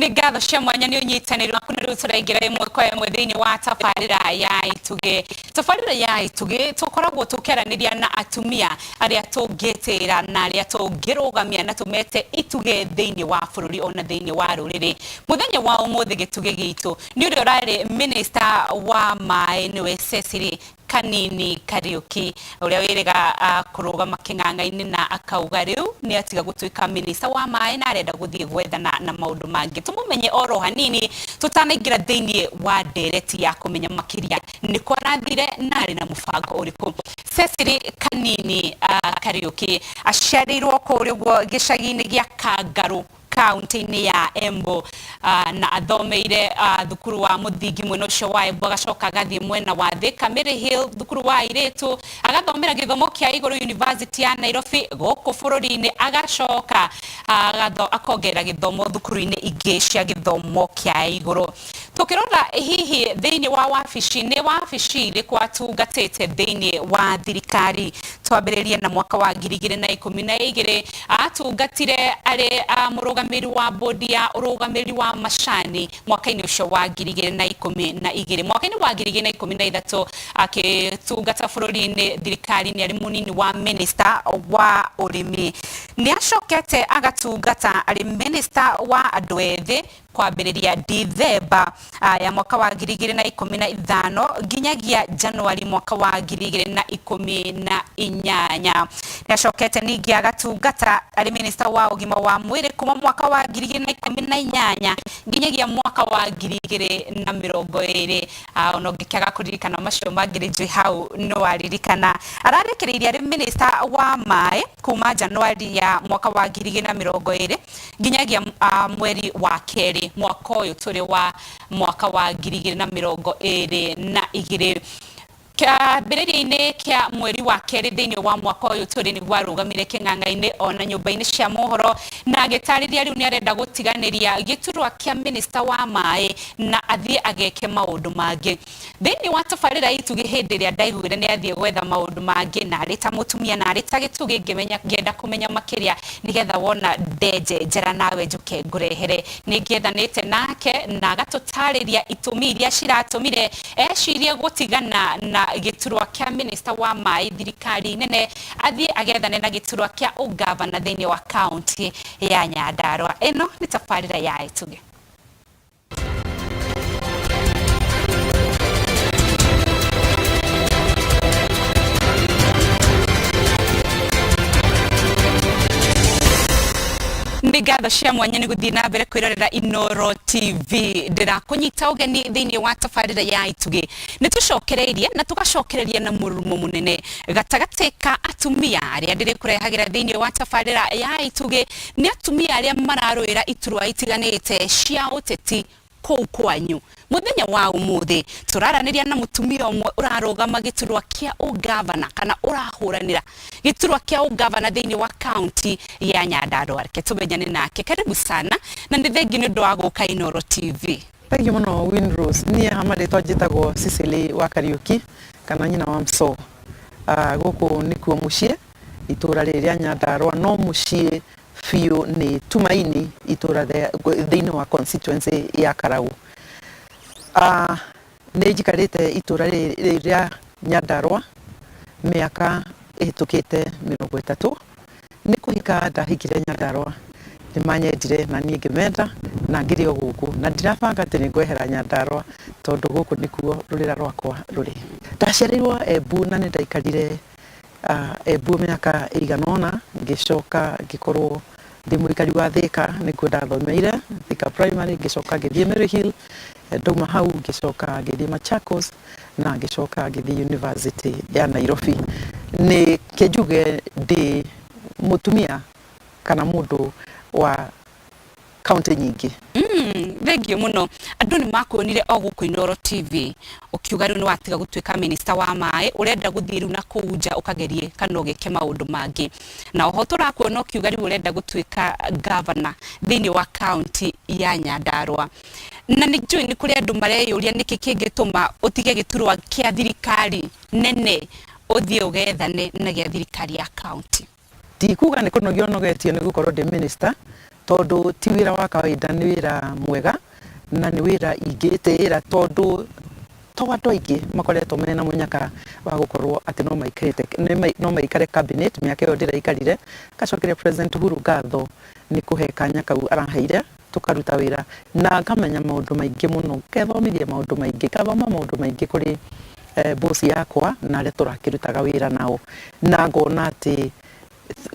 Nĩ ngatho cia mwanya nĩ ũnyitanĩri waku, na rĩu tũraingĩra ĩmwe kwa ĩmwe thĩinĩ wa tabarĩra ya Itugĩ. Tabarĩra ya Itugĩ tũkoragwo tũkĩaranĩria na atumia arĩa tũngĩtĩra na arĩa tũngĩrũgamia na tũmete itugĩ thĩinĩ wa bũrũri ona thĩinĩ wa rũrĩrĩ. Mũthenya wa ũmũthĩ gĩtugĩ gitũ nĩ ũrĩa ũrarĩ minista wa maĩ, nĩwe Cecily Kanini Kariuki, ũrĩa wĩrĩga kũrũgama kĩng'ang'a-inĩ na akauga rĩu nĩ atiga gũtuĩka minista wa maĩ na arenda gũthiĩ gwethana na maũndũ mangĩ. Tũmũmenye oro hanini tũtanaingĩra thĩinĩ wa ndereti ya kũmenya makĩria nĩkũ arathire na arĩ na mũbango ũrĩkũ. Cecily Kanini Kariuki aciarĩirwo kũrĩa ũguo gĩcagi-inĩ gĩa Kangarũ, kaunti-inĩ ya Embu, na athomeire thukuru wa mũthingi mwena ũcio wa Embu, agacoka agathiĩ mwena wa Thika Maryhill thukuru wa airĩtu, agathomera gĩthomo kĩa igũrũ University ya Nairobi gũkũ bũrũri-inĩ, agacoka akongerera gĩthomo thukuru-inĩ ingĩ cia gĩthomo kĩa igũrũ. Tũkĩrora hihi thĩinĩ wa wabici, nĩ wabici irĩkũ atungatĩte thĩinĩ wa thirikari? Twambĩrĩrie na mwaka wa 2012, atungatire arĩ mũrũgamĩrĩri wa bodi ya ũrũgamĩrĩri wa macani mwaka-inĩ ũcio wa 2012. Mwaka-inĩ wa 2013 akĩtungata bũrũri-inĩ thirikari-inĩ arĩ mũnini wa minista wa ũrĩmi. Nĩ acokete agatungata arĩ minista wa andũ ethĩ kwambĩrĩria Dithemba ya mwaka wa 2015 nginyagia Januari mwaka wa 2018. Nĩacokete ningĩ agatungata arĩ minista wa ũgima wa mwĩrĩ kuma mwaka wa 2018 nginyagia mwaka wa 2020. Ona ũngĩkĩaga kũririkana macio mangĩ nĩ njũĩ hau nĩ waririkana. Ararĩkĩrĩirie arĩ minista wa maĩ kuma Januari ya mwaka wa 2020 nginyagia mweri wa kerĩ mwaka ũyũ tũrĩ wa mwaka wa 2022. Kĩambĩrĩria-inĩ kĩa mweri wa kerĩ thĩinĩ wa mwaka ũyũ tũrĩ nĩguo arũgamire kĩng'ang'a-inĩ ona nyũmba-inĩ cia mohoro na agĩtarĩria rĩu nĩ arenda gũtiganĩria gĩturwa kĩa minista wa maĩ na athiĩ ageke maũndũ mangĩ. Thĩinĩ wa tabarĩra Itugĩ hĩndĩ ĩrĩa ndaiguire nĩ athiĩ gwetha maũndũ mangĩ na arĩ ta mũtumia na arĩ ta gĩtugĩ ngĩmenya ngĩenda kũmenya makĩria nĩgetha wona ndenjenjera nawe njũke ngũrehere. Nĩ ngĩethanĩte nake na agatũtarĩria itũmi iria ciratũmire ecirie gũtigana na gĩturwa kĩa minista wa maĩ thirikari nene athiĩ agethane na gĩturwa kĩa ũngavana thĩinĩ wa kaũntĩ ya Nyandarua. Ĩno nĩ tabarĩra ya Itugĩ. Nĩ ngatho cia mwanya nĩ gũthiĩ na mbere kwĩrorera Inoro TV. Ndĩrakũnyita ũgeni thĩinĩ wa tabarĩra ya Itugĩ. Nĩ tũcokereirie na tũgacokereria na mũrurumo mũnene gatagatĩ ka atumia arĩa ndĩrĩkũrehagĩra thĩinĩ wa tabarĩra ya Itugĩ. Nĩ atumia arĩa mararũĩra iturwa itiganĩte cia ũteti kũu kwanyu. Mũthenya wa ũmũthĩ tũraranĩria na mũtumia ũmwe ũrarũgama gĩturwa kĩa ũngavana kana ũrahũranĩra gĩturwa kĩa ũngavana thĩinĩ wa kaunti ya Nyandarua. Reke tũmenyane nake. Karibu sana na nĩ thengiũ nĩ ũndũ wa gũka Inooro TV. Thengiũ mũno Winrose. Niĩ ha marĩtwa njĩtagwo Cecily wa Kariũki kana nyina wa Msoo. Gũkũ nĩkuo mũciĩ. Itũũra rĩrĩ rĩa Nyandarũa no mũciĩ biũ nĩ Tumaini itũũra thĩinĩ wa constituency ya Karagũ. Nĩ njikarĩte itũũra rĩrĩ rĩa Nyandarũa mĩaka ĩhĩtũkĩte 30. Nĩ kũhika ndahikire Nyandarũa, nĩ manyendire na niĩ ngĩmenda na ngĩrĩ o gũkũ na ndirabanga atĩ nĩ ngwehera Nyandarũa tondũ gũkũ nĩkuo rũrĩra rwakwa rũrĩ. Ndaciarĩirwo Embu na nĩ ndaikarire Embu mĩaka ĩigana ũna, ngĩcoka ngĩkorwo ndĩ mũikari wa Thĩka, nĩkuo ndathomeire, Thĩka Primary, ngĩcoka ngĩthiĩ Maryhill, ndauma hau ngĩcoka ngĩthiĩ Machakos na ngĩcoka ngĩthiĩ University ya Nairobi. Nĩ reke njuge ndĩ mũtumia kana mũndũ wa kaunti nyingĩ. Thengiũ mũno. Andũ nĩ makuonire o gũkũ Inooro TV ũkiuga rĩu nĩ watiga gũtuĩka minista wa maĩ, ũrenda gũthiĩ rĩu na kũu nja ũkagerie kana ũgĩke maũndũ mangĩ. Na oho tũrakuona ũkiuga rĩu ũrenda gũtuĩka ngavana thĩinĩ wa kaunti ya Nyandarũa. Na nĩ njũĩ nĩ kũrĩ andũ mareyũria nĩkĩ kĩngĩtũma ũtige gĩturwa kĩa thirikari nene ũthiĩ ũgethane na gĩa thirikari ya kaunti. Ndikuga nĩ kũnogio nogetio nĩ gũkorwo ndĩ minister. Tondũ ti wĩra wa kawaida, nĩ wĩra mwega na nĩ wĩra ingĩtĩĩra, tondũ to andũ aingĩ makoretwo mena mũnyaka wa gũkorwo atĩ no maikarĩte no maikare cabinet mĩaka ĩyo ndĩraikarire. Ngacokeria President Uhuru ngatho nĩ kũhe kanya kau araheire tũkaruta wĩra, na ngamenya maũndũ maingĩ mũno, ngethomithia maũndũ maingĩ, ngathoma maũndũ maingĩ kũrĩ boss yakwa na arĩa tũrakĩrutaga wĩra nao, na ngona atĩ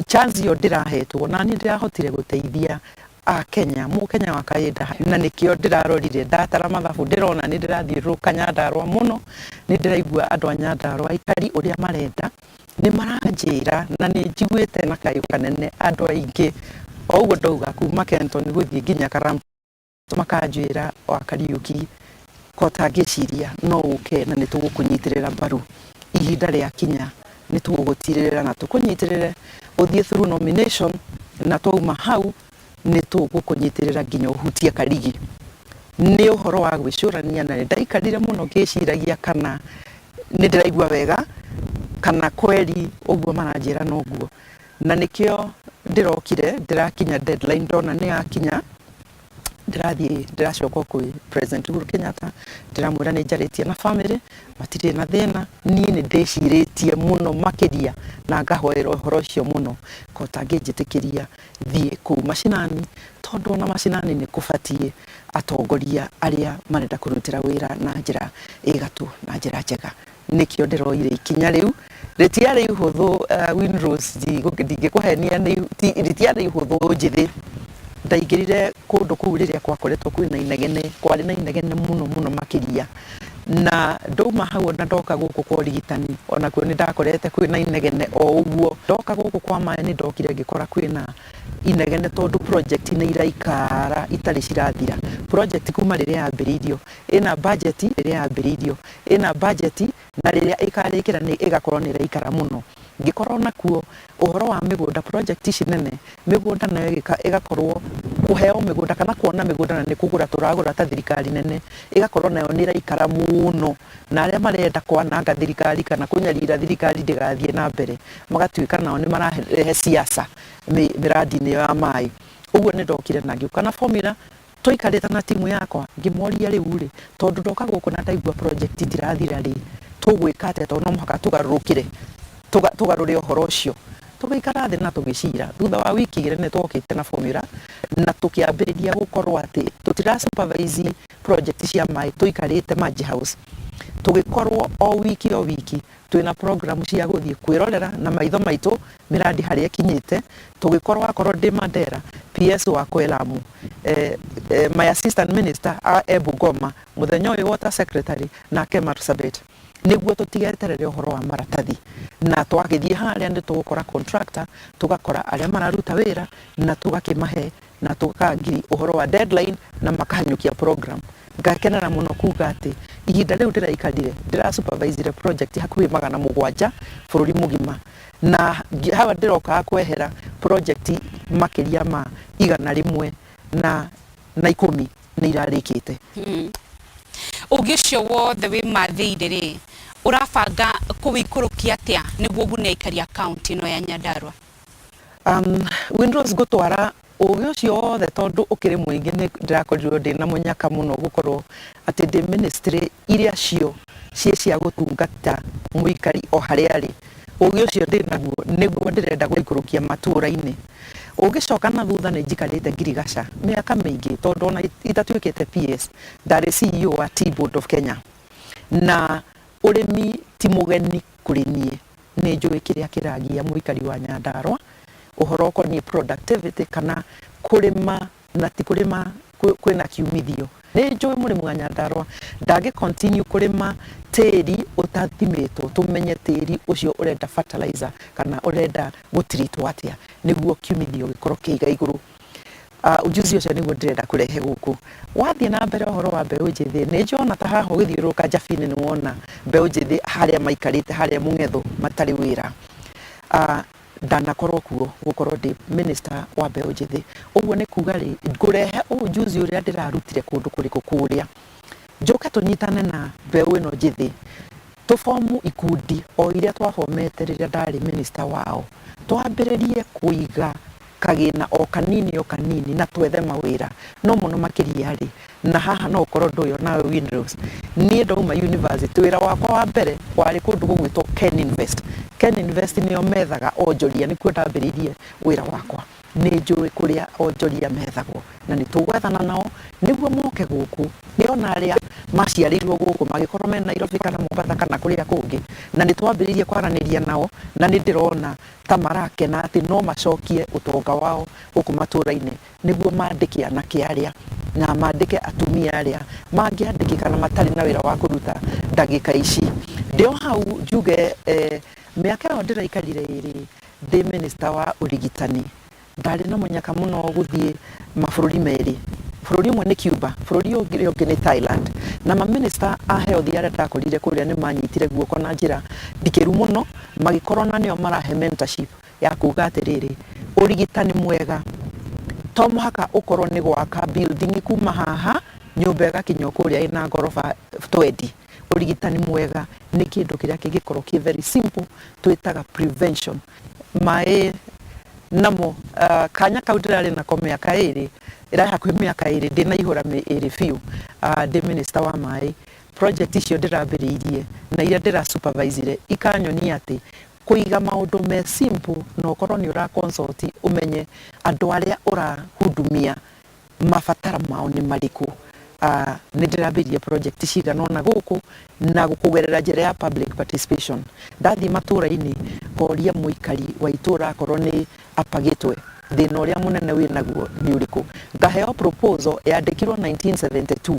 chance ĩyo ndĩrahetwo na niĩ ndĩrahotire gũteithia Akenya, Mũkenya wa kawaida, na nĩkĩo ndĩrarorire ndatara mathabu, ndĩrona nĩ ndĩrathiũrũrũka Nyandarũa mũno, nĩ ndĩraigua andũ a Nyandarũa aikari ũrĩa marenda, nĩ maranjĩra na nĩ njiguĩte na kayũ kanene andũ aingĩ, o ũguo ndauga kuma Kenton gũthiĩ nginya Karamto, makanjĩra wa Kariuki ko ũtangĩciria no ũke na nĩ tũgũkũnyitĩrĩra mbaru, ihinda rĩakinya nĩ tũgũgũtirĩrĩra na tũkũnyitĩrĩre ũthiĩ through nomination, na twauma hau nĩ tũgũkũnyitĩrĩra nginya ũhutie karigi. Nĩ ũhoro wa gwĩcũrania na nĩ ndaikarire mũno ngĩciragia kana nĩ ndĩraigua wega kana kweri ũguo maranjĩra noguo, na nĩkĩo ndĩrokire ndĩrakinya deadline ndona nĩ yakinya, ndĩrathiĩ ndĩracoka kwĩ President Uhuru Kenyatta, ndĩramwĩra nĩ njarĩtie na family, matirĩ na thĩna, niĩ nĩ ndĩcirĩtie mũno makĩria na ngahoera ũhoro ũcio mũno, ko ũtangĩnjĩtĩkĩria thiĩ kũu macinani, tondũ ona macinani nĩ kũbatiĩ atongoria arĩa marenda kũrutĩra wĩra na njĩra ĩ gatũ na njĩra njega. Nĩkĩo ndĩroire ikinya rĩu, rĩtiarĩ ihũthũ Winrose, ndingĩkũhenia rĩtiarĩ ihũthũ njĩthĩ. Ndaingĩrire kũndũ kũu rĩrĩa gwakoretwo kwĩna inegene, kwarĩ na inegene mũno mũno makĩria, na ndauma hau ona ndoka gũkũ kwa ũrigitani onakuo nĩ ndakorete kwĩna inegene o ũguo. Ndoka gũkũ kwa maĩ nĩ ndokire ngĩkora kwĩna inegene tondũ project nĩ iraikara itarĩ cirathira. Project kuma rĩrĩa yambĩrĩirio ĩna budget, rĩrĩa yambĩrĩirio ĩna budget na rĩrĩa ĩkarĩkĩra nĩ ĩgakorwo nĩ ĩraikara mũno. Ngĩkorwo nakuo ũhoro wa mĩgũnda, project ici nene, mĩgũnda nayo ĩgakorwo kũheo mĩgũnda kana kuona mĩgũnda na nĩ kũgũra tũragũra ta thirikari nene, ĩgakorwo nayo nĩ ĩraikara mũno, na arĩa marenda kwananga thirikari kana kũnyarira thirikari ndĩgathiĩ na mbere, magatuĩka nao nĩ mararehe siasa mĩrandi-inĩ ĩyo ya maĩ. Ũguo nĩ ndokire na ngĩũka na formula. Twaikarĩte na timu yakwa ngĩmoria, rĩu rĩ, tondũ ndoka gũkũ na ndaigua project itirathira rĩ, tũgwĩka atĩa? Tondũ no mũhaka tũgarũrũkĩre, tũgarũre ũhoro ũcio. Tũgĩikara thĩ na tũgĩcira, thutha wa wiki igĩrĩ nĩ twokĩte na formula na tũkĩambĩrĩria gũkorwo atĩ tũtira supervise project cia maĩ tũikarĩte Maji House. Tũgĩkorwo o wiki o wiki twĩna program cia gũthiĩ kwĩrorera na maitho maitũ mĩrandi harĩa ĩkinyĩte, tũgĩkorwo akorwo ndĩ Mandera, PS wakwa e Lamu, my assistant minister e Bungoma, mũthenya ũyũ water secretary nake Marsabit, nĩguo tũtigeterere ũhoro wa maratathi, na twagĩthiĩ harĩa nĩ tũgũkora contractor, tũgakora arĩa mararuta wĩra na tũgakĩmahe na tũkangiri ũhoro wa deadline na makahanyũkia program. Ngakenera mũno kuga atĩ ihinda rĩu ndĩraikarire ndĩra supervisire project hakuhĩ 700 bũrũri mũgima, na hawa ndĩrokaga kwehera project makĩria ma 110 nĩ irarĩkĩte. Ũgĩ ũcio wothe wĩ mathĩire rĩ, ũrabanga kũwĩikũrũkia atĩa nĩguo ũgune aikari a kaunti ĩno ya Nyandarua? Winrose, ngũtwara ũgĩ ũcio wothe tondũ ũkĩrĩ mũingĩ, nĩ ndĩrakorirwo ndĩ na mũnyaka mũno gũkorwo atĩ ndĩ ministry iria cio ciĩ cia gũtungata mũikari o harĩa arĩ. Ũgĩ ũcio ndĩ naguo nĩguo ndĩrenda gũikũrũkia matũra-inĩ. Ũngĩcoka na thutha, nĩ njikarĩte ngirigaca mĩaka mĩingĩ, tondũ ona itatuĩkĩte PS ndarĩ CEO wa Tea Board of Kenya, na ũrĩmi ti mũgeni kũrĩ niĩ. Nĩ njũĩ kĩrĩa kĩragia mũikari wa Nyandarua ũhoro ũkoniĩ productivity kana kũrĩma na ti kũrĩma kwĩna kiumithio. Nĩ njũĩ mũrĩmi wa Nyandarua ndangĩ continue kũrĩma tĩri ũtathimĩtwo, tũmenye tĩri ũcio ũrenda fertilizer kana ũrenda gũtiritwo atĩa nĩguo kiumithio gĩkorwo kĩ igũrũ. Ujuzi ũcio nĩguo ndĩrenda kũrehe gũkũ. Wathiĩ na mbere ũhoro wa mbeũ njĩthĩ, nĩ njona ta haha ũgĩthiũrũrũka Njabini nĩ wona mbeũ njĩthĩ harĩa maikarĩte harĩa mũng'etho matarĩ wĩra. Ndanakorwo kuo gũkorwo ndĩ minister wa mbeũ njĩthĩ, ũguo nĩ kuga rĩ, ngũrehe ujuzi ũrĩa ndĩrarutire kũndũ kũrĩkũ kũrĩa, njũke tũnyitane na mbeũ ĩno njĩthĩ, tũbomu ikundi o iria twabomete rĩrĩa ndarĩ minister wao, twambĩrĩrie kũiga. Kagĩna o kanini o kanini na twethe mawĩra. No mũno makĩria rĩ, na haha no ũkorwo ndũĩ onawe Winrose, niĩ ndauma university wĩra wakwa wa mbere warĩ kũndũ gũgwĩtwo Ken Invest. Ken Invest nĩo methaga onjoria, nĩkuo ndambĩrĩirie wĩra wakwa. Nĩ njũĩ kũrĩa onjoria methagwo na nĩ tũgwethana nao nĩguo moke gũkũ. Nĩ ona arĩa maciarĩirwo gũkũ mangĩkorwo me Nairobi kana Mombatha kana kũrĩa kũngĩ, na nĩ twambĩrĩirie kwaranĩria nao na nĩ ndĩrona ta marakena atĩ no macokie ũtonga wao gũkũ matũra-inĩ nĩguo mandĩke anake arĩa na mandĩke atumia arĩa mangĩandĩkĩka na matarĩ na wĩra wa kũruta ndagĩka ici. Ndĩ o hau njuge mĩaka ĩyo ndĩraikarire ĩrĩ ndĩ minister wa ũrigitani, ndarĩ na mũnyaka mũno gũthiĩ mabũrũri merĩ. Bũrũri ũmwe nĩ Cuba, bũrũri ũrĩa ũngĩ nĩ Thailand. Na ma minister a health arĩa ndakorire kũrĩa nĩ manyitire guoko na njĩra ndikĩru mũno, magĩkorwo na nĩo marahe mentorship ya kuga atĩrĩrĩ, ũrigitani mwega to mũhaka ũkorwo nĩ gwaka building kuma haha nyũmba ĩgakinya o kũrĩa ĩna ngoroba twendi. Ũrigitani mwega nĩ kĩndũ kĩrĩa kĩngĩkorwo kĩ very simple twĩtaga prevention. Maĩ namo kanya kau ndĩrarĩ nako mĩaka ĩrĩ, ĩrarĩ hakuhĩ mĩaka ĩrĩ ndĩnaihũra ĩrĩ biũ ndĩ minister wa maĩ. Project icio ndĩrambĩrĩirie na iria ndĩra supervise ikanyonia atĩ kũiga maũndũ me simple na ũkorwo nĩ ũra consult ũmenye andũ arĩa ũrahudumia mabataro mao nĩ marĩkũ. Nĩ ndĩrambĩrĩirie project cigana ũna gũkũ na kũgerera njĩra ya public participation. Ndathiĩ matũra-inĩ ngoria mũikari wa itũra akorwo nĩ Upper Gĩtwe thĩna ũrĩa mũnene wĩnaguo nĩ ũrĩkũ. Ngaheo proposal yandĩkirwo 1972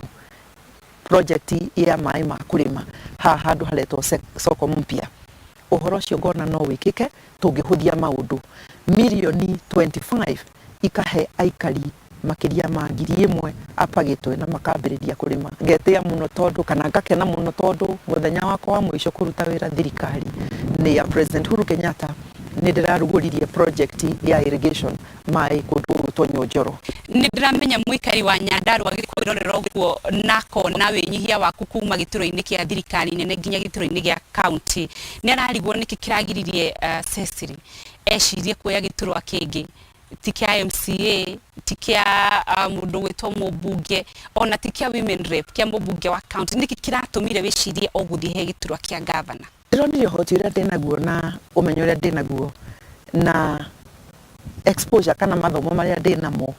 project ya maĩ ma kũrĩma haha handũ haretwo Soko Mpya. Ũhoro ũcio ngona no wĩkĩke tũngĩhũthia maũndũ. Mirioni 25 ikahe aikari makĩria ma 1000 Upper Gĩtwe na makambĩrĩria kũrĩma. Ngetĩa mũno tondũ kana ngakena mũno tondũ mũthenya wakwa wa mũico kũruta wĩra thirikari nĩ ya President Uhuru Kenyatta nĩ ndĩrarugũririe project ya irrigation maĩ kũndũ gũgwĩtwo Nyonjoro. Nĩ ndĩramenya mũikari wa Nyandarua agĩkwĩrorera ũguo na akona wĩnyihia waku kuma gĩturwa-inĩ kĩa thirikari nene nginya gĩturwa-inĩ gĩa kaunti, nĩ ararigwo nĩkĩ kĩragiririe Cecily ecirie kuoya gĩturwa kĩngĩ ti kĩa MCA, ti kĩa mũndũ gwĩtwo mũmbunge, ona ti kĩa women rep, kĩa mũmbunge wa kaunti. Nĩkĩ kĩratũmire wĩcirie o gũthiĩ he gĩturwa kĩa gavana? Ndĩronire ũhoti ũrĩa ndĩnaguo na ũmenyo ũrĩa ndĩnaguo na exposure kana mathomo marĩa ndĩnamo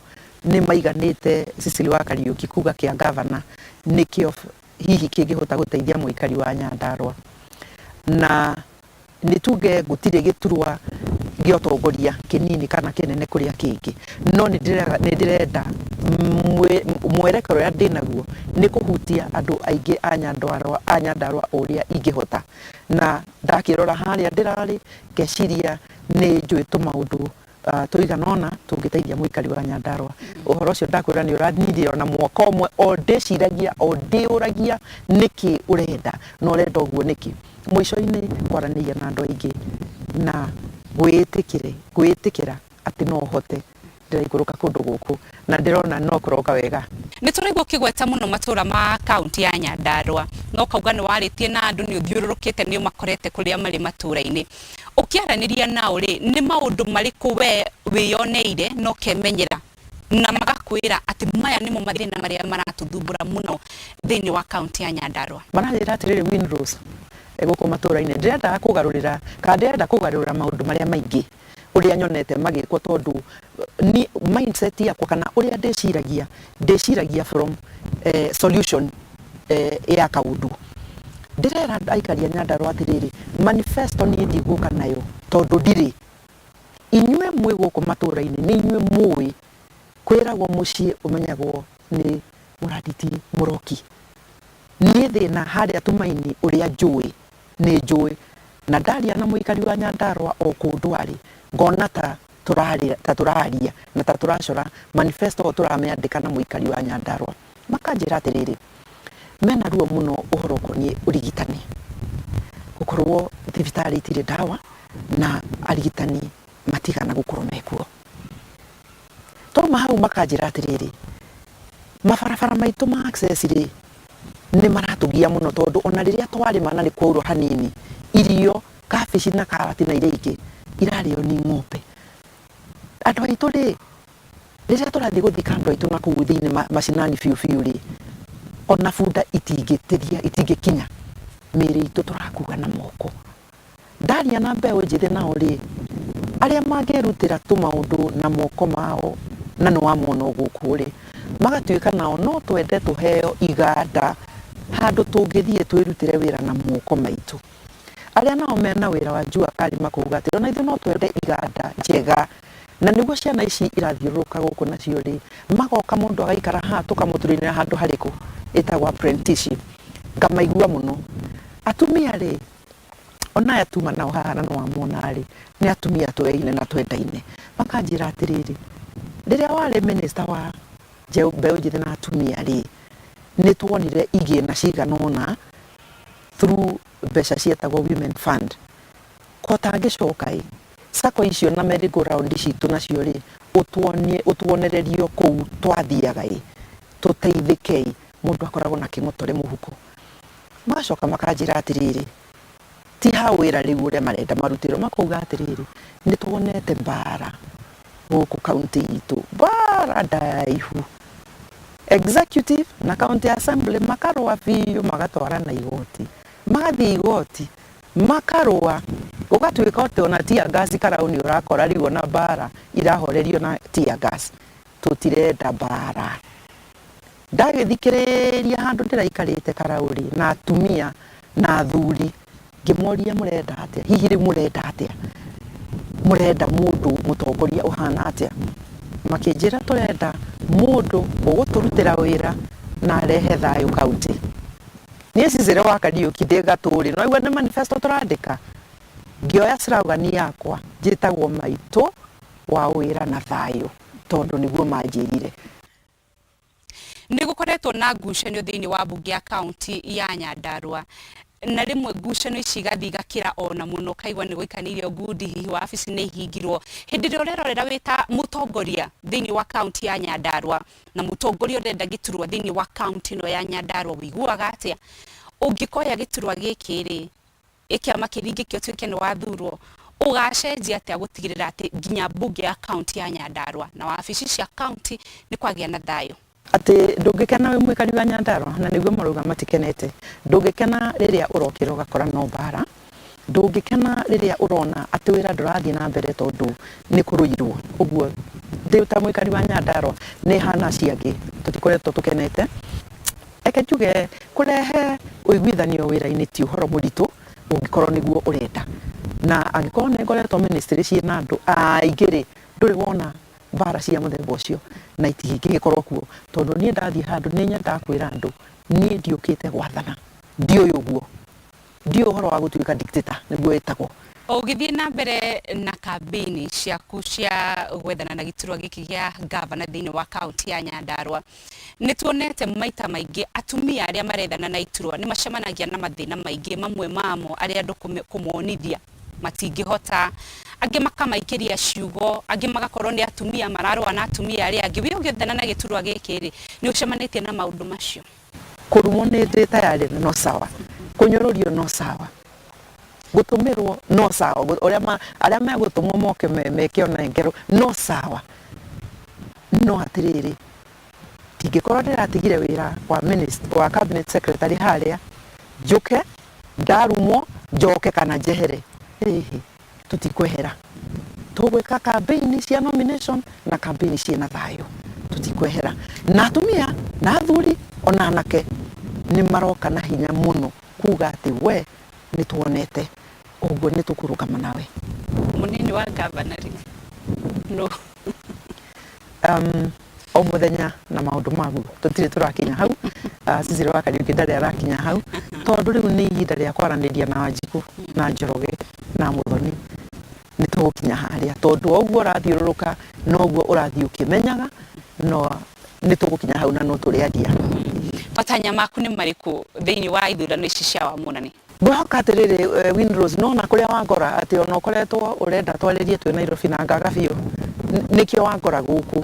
nĩ maiganĩte Cecily wa Kariũki kuga kĩa gavana nĩkĩo hihi kĩngĩhota gũteithia mũikari wa Nyandarua. Na nĩ tuge gũtirĩ gĩturwa gĩa ũtongoria kĩnini kana kĩnene kũrĩa kĩngĩ, no nĩ ndĩrenda mwerekera ũrĩa ndĩnaguo nĩ kũhutia andũ aingĩ a Nyandarua, a Nyandarua ũrĩa ingĩhota. Na ndakĩrora harĩa ndĩrarĩ ngeciria nĩ njũĩ tũmaũndũ tũigana ũna tũngĩteithia mũikari wa Nyandarua. Ũhoro ũcio ndakwĩra nĩ ũranindire ona mwaka ũmwe o ndĩciragia o ndĩũragia nĩkĩ ũrenda na ũrenda ũguo nĩkĩ. Mũico-inĩ kwaranĩria na andũ aingĩ na gwĩtĩkĩre gwĩtĩkĩra atĩ no hote ndĩraikũrũka kũndũ gũkũ na ndĩrona no kũroka wega. Nĩ tũraigua ũkĩgweta mũno matũra ma kaunti ya Nyandarua na ũkauga nĩ warĩtie na andũ nĩ ũthiũrũrũkĩte nĩ ũmakorete kũrĩa marĩ matũra-inĩ. Ũkĩaranĩria nao rĩ, nĩ maũndũ marĩkũ we wĩyoneire na ũkemenyera na magakwĩra atĩ maya nĩmo mathĩna marĩa maratũthumbũra mũno thĩinĩ wa kaunti ya Nyandarua? Maranjĩra atĩrĩrĩ Winrose, gũkũ matũra-inĩ ndĩrendaga kũgarũrĩra kana ndĩrenda kũgarũrĩra maũndũ marĩa maingĩ ũrĩa nyonete magĩkwo tondũ ni mindset yakwa kana ũrĩa ndĩciragia ndĩciragia from solution ya kaũndũ. Ndĩrera aikari a Nyandarua atĩrĩrĩ, manifesto niĩ ndigũka nayo tondũ ndirĩ. Inyuĩ mwĩ gũkũ matũra-inĩ nĩ inyuĩ mũĩ kwĩragwo mũciĩ ũmenyagwo nĩ mũranditi mũroki. Niĩ thĩna harĩa Tumaini ũrĩa njũĩ nĩ njũĩ na ndaria na mũikari wa Nyandarua o kũndũ arĩ ngona ta tũraria na ta tũracora manifesto o tũramĩandĩka na mũikari wa Nyandarua. Makanjĩra atĩrĩrĩ, mena ruo mũno ũhoro ũkoniĩ ũrigitani, gũkorwo thibitarĩ itirĩ ndawa na arigitani matigana gũkorwo mekuo. Twauma hau makanjĩra atĩrĩrĩ, mabarabara maitũ ma access rĩ, nĩ maratũgia mũno tondũ ona rĩrĩa twarĩma na nĩ kwaura hanini, irio kabici na karati na iria ingĩ irarĩo nĩ ng'ombe. Andũ aitũ rĩ, rĩrĩa tũrathiĩ gũthika andũ aitũ na kũu thĩinĩ macinani biũ biũ rĩ, ona bunda itingĩtĩria, itingĩkinya. Mĩĩrĩ itũ tũrakua na moko. Ndaria na mbeũ njĩthĩ nao rĩ, arĩa mangĩrutĩra tũmaũndũ na moko mao na nĩ wamona o gũkũ rĩ, magatuĩka nao no twende tũheo iganda handũ tũngĩthiĩ twĩrutĩre wĩra na moko maitũ. Arĩa nao mena wĩra wa jua kali makauga atĩrĩ, ona ithuĩ no twende iganda njega na nĩguo ciana ici irathiũrũrũka gũkũ nacio rĩ, magoka mũndũ agaikara haha tũkamũturĩnĩra handũ harĩkũ, ĩtagwo apprenticeship. Ngamaigua mũno. Atumia rĩ, ona aya tuma nao haha na nĩwamona rĩ, nĩ atumia tũyaine na twendaine. Makanjĩra atĩrĩrĩ, rĩrĩa warĩ minister wa mbeũ njĩthĩ na atumia rĩ, nĩ tuonire igĩna cigana ũna through mbeca cietagwo women fund. Ko ũtangĩcoka ĩ, sacco icio na merry go round citũ nacio rĩ, ũtuonie ũtuonererio kũu twathiaga ĩ, tũteithĩke ĩ, mũndũ akoragwo na kĩng'otore mũhuko. Magacoka makanjĩra atĩrĩrĩ, ti ha wĩra rĩu ũrĩa marenda marutĩrwo, makauga atĩrĩrĩ, nĩ tuonete mbara gũkũ kaũntĩ itũ, mbara ndaihu. Executive na county assembly makarũa biũ magatwarana igoti, magathiĩ igoti makarũa, gũgatuĩka atĩ ona tear gas karaũ nĩ ũrakora rĩu ona mbara irahorerio na tear gas. Tũtirenda mbara. Ndagĩthikĩrĩria handũ ndĩraikarĩte karaũ-rĩ, na atumia na athuri, ngĩmoria mũrenda atĩa, hihi rĩu mũrenda atĩa, mũrenda mũndũ mũtongoria ũhana atĩa? Makĩnjĩra tũrenda mũndũ ũgũtũrutĩra wĩra na arehe thayũ kaũntĩ. Niĩ Cicely wa Kariũki ndĩ gatũ-rĩ, nĩwaigua nĩ manifesto tũrandĩka? Ngĩoya slogan yakwa njĩtagwo maitũ wa wĩra na thayũ tondũ nĩguo manjĩrire. Nĩ gũkoretwo na ngucanio thĩinĩ wa mbunge ya kaunti ya Nyandarua na rĩmwe ngucanio ici igathiĩ igakĩra ona mũno ũkaigua nĩ gũikanĩirio ngundi hihi wabici nĩ ihingirwo. Hĩndĩ ĩrĩa ũrerorera wĩ ta mũtongoria thĩinĩ wa kaunti ya Nyandarua na mũtongoria ũrenda gĩturwa thĩinĩ wa kaunti ĩno ya Nyandarua ũiguaga atĩa? Ũngĩkoya gĩturwa gĩkĩ rĩ, Ĩ kĩama kĩringĩke ũtuĩke nĩ wathurwo, ũgacenjia atĩa gũtigĩrĩra atĩ nginya mbunge ya kaunti ya Nyandarua na wabici cia kaunti nĩ kwagĩa na thayũ? Atĩ ndũngĩkena wĩ mũikari wa Nyandarua, na nĩguo marauga matikenete. Ndũngĩkena rĩrĩa ũrokĩra ũgakora no mbara, ndũngĩkena rĩrĩa ũrona atĩ wĩra ndũrathiĩ na mbere tondũ nĩ kũrũirwo. Ũguo ndĩ ta mũikari wa Nyandarua nĩ hana acio angĩ, tũtikoretwo tũkenete. Reke njuge kũrehe ũiguithanio wĩra-inĩ ti ũhoro mũritũ ũngĩkorwo nĩguo ũrenda. Na angĩkorwo nĩ ngoretwo ministry ciĩna andũ aingĩ rĩ, ndũrĩ wona mbara cia mũthemba ũcio na itingĩgĩkorwo kuo. Tondũ niĩ ndathiĩ handũ nĩ nyendaga kwĩra andũ niĩ ndiũkĩte gwathana, ndiũĩ ũguo. Ndiũĩ ũhoro wa gũtuĩka dictator nĩguo wĩtagwo. Ũgĩthiĩ na mbere na kambĩini ciaku cia gwethana na gĩturwa gĩkĩ gĩa ngavana thĩinĩ wa kaunti ya Nyandarua, nĩ tuonete maita maingĩ atumia arĩa marethana na iturwa nĩ macemanagia na mathĩna maingĩ, mamwe mamo arĩ andũ kũmonithia matingĩhota, angĩ makamaikĩria ciugo, angĩ magakorwo nĩ atumia mararũa na atumia arĩa angĩ. We ũgĩethana na gĩturwa gĩkĩ rĩ, nĩ ũcemanĩtie na maũndũ macio? Kũrumwo nĩ ndĩ tayarĩ no sawa, kũnyũrũrio no sawa, gũtũmĩrwo no sawa, ũrĩa ma, arĩa megũtũmwo moke meke ona ngerũ no sawa. No atĩrĩrĩ, ndingĩkorwo ndĩratigire wĩra wa minister, wa cabinet secretary harĩa, njũke ndarumwo njoke kana njehere. Ĩhĩ, tũtikwehera. Tũgwĩka campaign cia nomination na campaign ciĩna thayũ. Tũtikwehera. Na atumia na athuri ona anake nĩ maroka na hinya mũno kuga atĩ we nĩ tuonete ũguo nĩ tũkũrũgama nawe. Mũnini wa ngavana rĩ, nũ? O mũthenya na maũndũ maguo tũtirĩ tũrakinya hau. Cecily wa Kariũki ndarĩ arakinya hau tondũ rĩu nĩ ihinda rĩa kwaranĩria na Wanjikũ na Njoroge na Mũthoni. Nĩ tũgũkinya harĩa tondũ o ũguo ũrathiũrũrũka noguo ũrathiĩ ũkĩmenyaga no nĩ tũgũkinya hau na no tũrĩaria. Matanya maku nĩ marĩkũ thĩinĩ wa ithurano ici cia Wamunani? Ngwĩhoka atĩrĩrĩ Winrose, nĩwona kũrĩa wangora atĩ ona ũkoretwo ũrenda twarĩrie twĩ Nairobi na ngaga biũ, nĩkĩo wangora gũkũ,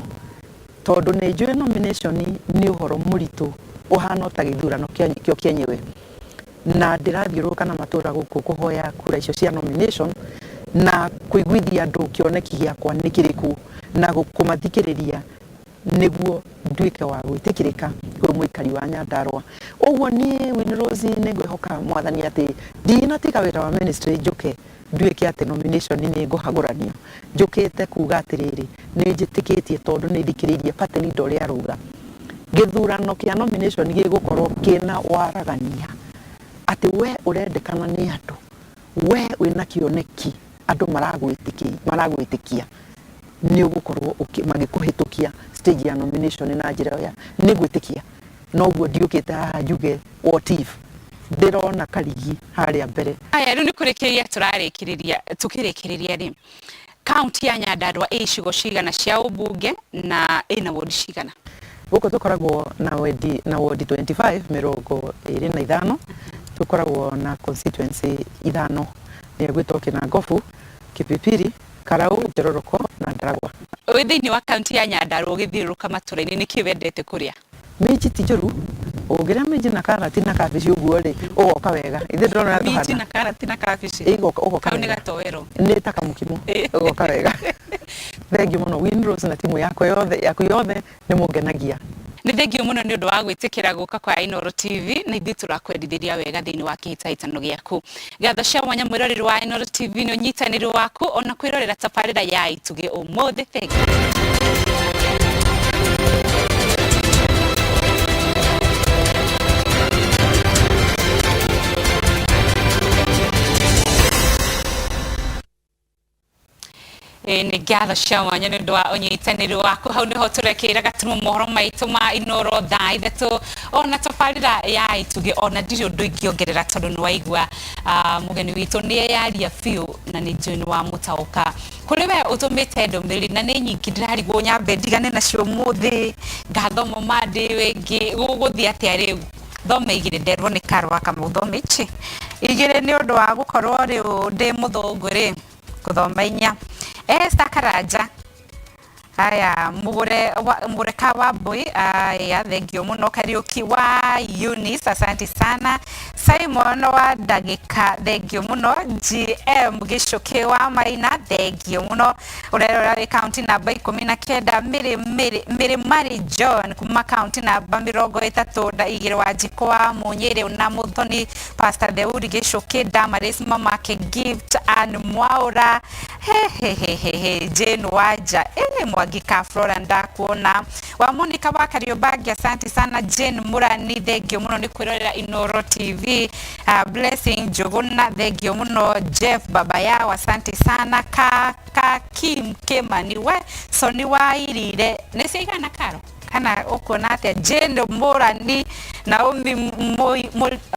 tondũ nĩ njũĩ nomination nĩ ũhoro mũritũ ũhana o ta gĩthurano kĩo kĩenyewe, na ndĩrathiũrũrũka na matũra gũkũ kũhoya kura icio cia nomination, Na kũiguithia andũ kĩoneki gĩakwa nĩ kĩrĩkũ na kũmathikĩrĩria nĩguo nduĩke wa gwĩtĩkĩrĩka kwĩ mũikari wa Nyandarua. Ũguo niĩ Winnie Rose nĩ ngwĩhoka Mwathani atĩ ndinatiga wĩra wa ministry njũke nduĩke atĩ nomination nĩ ngũhagũranio. Njũkĩte kuga atĩrĩrĩ, nĩ njĩtĩkĩtie tondũ nĩ thikĩrĩirie party leader ũrĩa arauga, gĩthurano kĩa nomination gĩgũkorwo kĩna waragania, atĩ we ũrendekana nĩ andũ, we wĩna kĩoneki andũ maragwĩtĩkia, nĩ ũgũkorwo magĩkũhĩtũkia stage ya nomination na njĩra ĩyo nĩ ngwĩtĩkia. Noguo ndiũkĩte haha njuge what if, ndĩrona Karigi harĩa mbere. Aya, rĩu nĩ kũrĩkĩrĩria tũrarĩkĩrĩria, tũkĩrĩkĩrĩria rĩ, kaunti ya Nyandarua ĩ icigo cigana cia ũmbunge na ĩna wodi cigana? Gũkũ tũkoragwo na wendi na wodi 25, 25, tũkoragwo na constituency ithano, nĩyo ĩgwĩtwo Kinangofu, Kipipiri, Karau, Njororoko na Ndaragwa. Wĩ thĩinĩ wa kaunti ya Nyandarua ũgĩthiũrũrũka matũra-inĩ, nĩkĩ wendete kũrĩa? Minji ti njũru, ũngĩrĩa minji na karati na kabici ũguo rĩ, ũgoka wega. Ithuĩ ndĩrona ũrĩa Minji tũhana. na karati na kabici. Ĩgoka, ũgoka Kau nĩ wega. gatowero. Nĩ ta kamũkimo, ũgoka wega. Thengiũ mũno Winrose na timu yakwa yothe, yaku yothe nĩ mũngenagia. Nĩ thengio mũno nĩ ũndũ wa gwĩtĩkĩra gũka kwa Inooro TV, na ithuĩ tũrakwendithĩria wega thĩinĩ wa kĩhĩtahĩtano gĩaku. Ngatho cia mwanya mwĩroreri wa Inooro TV nĩ ũnyitanĩri waku ona kwĩrorera tabarĩra ya Itugĩ ũmũthĩ. Thengiũ. Nĩ ngatho cia mwanya nĩ ũndũ wa ũnyitanĩri waku. Hau nĩho tũrekĩra gaturumo mohoro maitũ ma Inooro thaa 3 ona tabarĩra ya Itugĩ, ona ndirĩ ũndũ ingĩongerera tondũ nĩ waigua mũgeni witũ nĩ eyaria biũ na nĩ njũĩ nĩ wamũtaũka. Kũrĩ we ũtũmĩte ndũmĩrĩri na nĩ nyingĩ, ndĩrarigwo nyambe ndigane nacio ũmũthĩ, ngathoma Monday ĩngĩ, gũgũthiĩ atĩa rĩu? Thome igĩrĩ nderwo nĩ Karwa Kamau, thome ici igĩrĩ nĩ ũndũ wa gũkorwo rĩu ndĩ mũthũngũ rĩ, ngũthoma inya. Esther Karanja, aya mũgũre wa, mũgũre ka wa mbui, aya thengio mũno. Kariũki wa Eunice, asante sana. Simon wa ndagĩka, thengio mũno. GM Gĩcũkĩ wa Maina, thengio mũno. Ũrerora wĩ kaunti namba 19. Mĩrĩ Mĩrĩ Mĩrĩ Mari John kuma kaunti namba 32. Wanjikũ wa Mũnyĩrĩ na Mũthoni, Pastor Theuri Gĩcũkĩ, Damaris Mamake, Gift Ann Mwaũra, hehehehe, Jane Wanja, Mwangi ka Flora ndakuona, wa Monica wa Kariobangi, asante sana. Jane Murani, thengio mũno nĩ kwĩrorera Inooro TV. Blessing Njũgũna, thengio mũno. Jeff baba yao, asante sana. Ka ka Kim Kimani, we Soni wa Irire, nĩ ciaigana karo kana ũkuona atĩa? Jane Mũrani, Naomi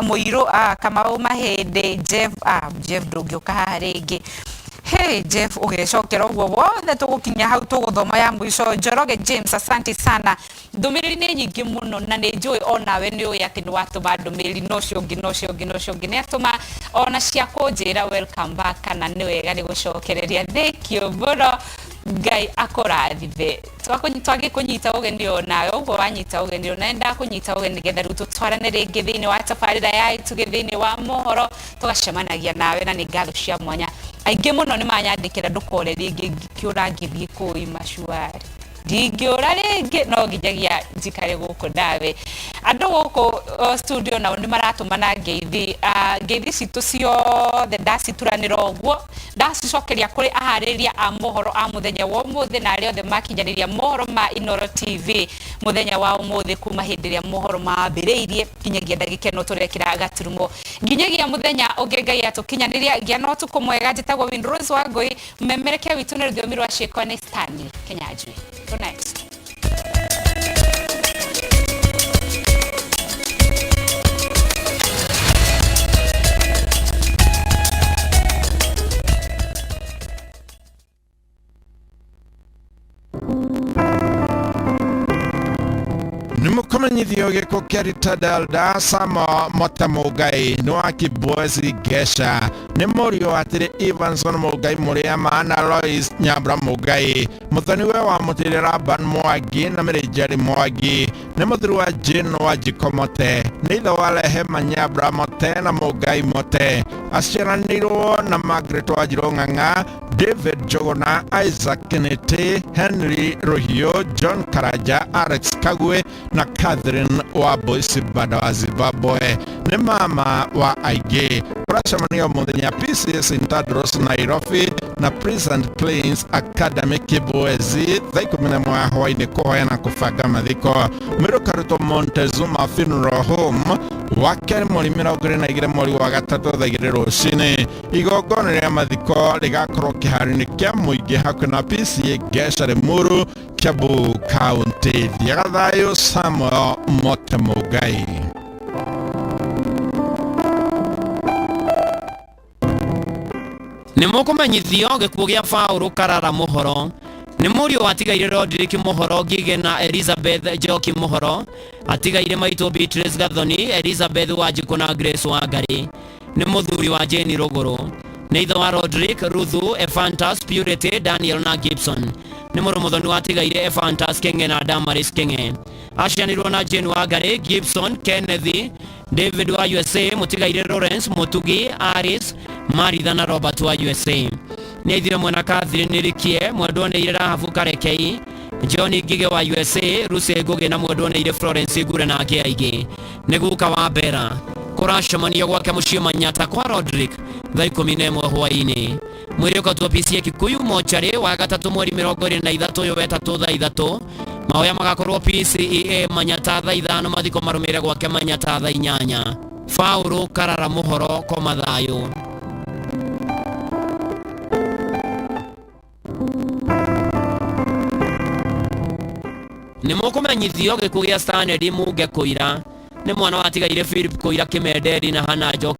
Mũirũ, Kamau Mahĩndĩ, Jeff, Jeff ndũngĩũka haha rĩngĩ. Hey Jeff, ũgecokera ũguo wothe tũgũkinya hau tũgũthoma ya mũico. Njoroge James, asante sana. Ndũmĩrĩri nĩ nyingĩ mũno na nĩ njũĩ onawe nĩ ũĩ atĩ nĩ watũma ndũmĩrĩri, no ũcio ũngĩ, no ũcio ũngĩ, no ũcio ũngĩ nĩ atũma ona cia kũnjĩra welcome back kana nĩ wega nĩ gũcokereria. Thank you mũno, Ngai akũrathime. Twagĩkũnyita ũgeni onawe ũguo wanyita ũgeni, ona ndakũnyita ũgeni nĩgetha rĩu tũtwarane rĩngĩ thĩinĩ wa tabarĩra ya Itugĩ thĩinĩ wa mohoro, tũgacemanagia nawe na nĩ ngatho cia mwanya. Aingĩ mũno nĩ manyandĩkĩra ndũkore rĩngĩ, ngĩkĩũra ngĩthiĩ kũu imacuarĩ, ndingĩũra rĩngĩ, no nginyagia njikare gũkũ nawe. Andũ gũkũ studio nao nĩ maratũmana ngeithi, ngeithi citũ ciothe ndacituranĩra ũguo, ndacicokeria kũrĩ aharĩrĩria a mohoro a mũthenya wa ũmũthĩ na arĩa othe makinyanĩria mohoro ma Inooro TV mũthenya wa ũmũthĩ kuma hĩndĩ ĩrĩa mohoro mambĩrĩirie nginyagia ndagĩka ĩno tũrekĩra gaturumo. Nginyagia mũthenya ũngĩ Ngai atũkinyanĩria, gĩa na ũtukũ mwega. Njĩtagwo Winrose Wangũi, mũmemerekia witũ nĩ rũthiomi rwa ciĩko nĩ Stanley Kinyanjui. Good night. Nĩ mũkũmenyithio gĩkuũ kĩa retired elder Samo Mote Mũngai nĩ wa Kibwezi Gesha, nĩ mũriũ wa Tĩrĩ Evanson Mũngai Mũrĩama na Lois Nyambura Mũngai, mũthoni we wa Mũtĩrĩ Laban Mwangi na Mary Njeri Mwangi, nĩ mũthuri wa Jane wa Njiko Mote. Nĩ ithe wa Rehema Nyambura Mote na Mũngai Mote. Aciaranĩirwo na Margaret Wanjirũ Ng'ang'a, David Njũgũna, Isaac Kiniti, Henry Rũhiũ, John Karanja, Alex Kagwe na Catherine Wambui Sibanda wa Zimbabwe. Nĩ mama wa aingĩ. Ũracemania mũthenya PCA St Andrews Nairobi na Pleasant Plains Academy Kibwezi thaa 11 ya hwaĩ-inĩ kũhoya na kũbanga mathiko. Mwĩrĩ ũkarutwo Montezuma Funeral Home wa kerĩ mweri 22 mweri wa gatatũ thaa 2 rũcinĩ. Igongona rĩa mathiko rĩgakorwo kĩharo-inĩ kĩa mũingĩ hakuhĩ na PCA Gesha Limuru, Kiambu County. Thiaga thayũ. Samuel Mote Mũngai. Nĩ mũkũmenyithio gĩkuũ gĩa Paũlũ Karara Mũhoro. Nĩ mũriũ watigaire Rodrick Mũhoro Ngige na Elizabeth Njoki Mũhoro. Atigaire maitũ Beatrice Gathoni, Elizabeth Wanjikũ na Grace Wangari. Nĩ mũthuri wa Jane Rũgũrũ. Nĩ ithe wa Rodrick, Ruthu, Ephantus, Purity, Daniel na Gibson. Nĩ mũrũ mũthoni watigaire Ephantus Kenge na Damaris Kenge. Acianirwo na Jane Wangari, Gibson, Kenneth, David wa USA, mũtigaire Lawrence, Mutugi, Aris, Maritha na Robert wa USA. Nĩ aithire mwana Catherine Rikie, mwendwo nĩ Rahabu Karekei, John Ngige wa USA, Lucy Ngugi na mwendwo nĩ Florence Ngure na angĩ aingĩ. Nĩ guka wa Bera. Kũracemanio gwake mũciĩ Manyata kwa Rodrick thaa 11 hwaĩ-inĩ. Mwĩrĩ ũkatwo PCA Kikuyu mocarĩ wa gatatũ mweri 23 ũyũ wetatũ thaa 3. Mahoya magakorwo PCEA Manyata thaa 5, mathiko marũmĩrĩre gwake Manyata thaa 8. Paũlũ Karara Mũhoro, koma thayũ. Nĩ mũkũmenyithio gĩkuũ gĩa Stanley Munge Kũira. Nĩ mwana watigaire Philip Kũira Kĩmenderi na Hannah Njoki.